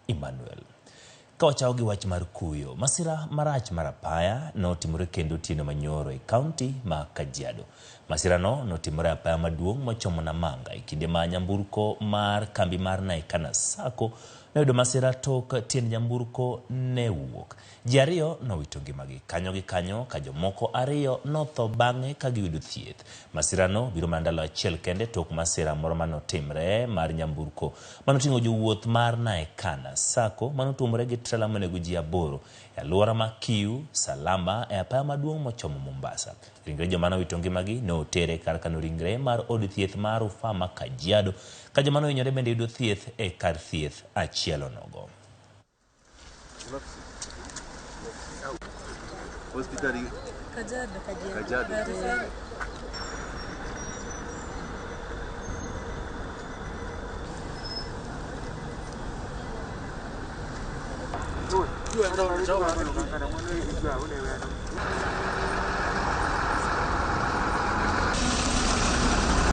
Emmanuel. Ka wachako gi wach mar kuyo, masira marach mar apaya notimore kendo otieno manyoro e kaunti ma Kajiado. Masirano notimore e apaya maduong' mochomo Namanga e kinde ma nyamburko mar kambi mar Naekana Sacco noyudo masira tok tiend nyamburko ne wuok. Ji ariyo nowito ngimagi kanyo gi kanyo ka jomoko ariyo notho bang'e ka giyudo thieth. Masirano biro mana ndalo achiel kende tok masira moro manotimre mar nyamburko manoting'o jowuoth mar Naekana Sacco manotuomore gi trela monego ji aboro e alwora ma Kiu Salama e apaya maduong' mochomo Mombasa. Ringre joma nowito ngimagi noter e kar kano ringre mar od thieth mar rufaa ma Kajiado ka joma nohinyore bende yudo thieth e kar thieth achielonogo. Hospitali Kajiado. Kajiado. Referral.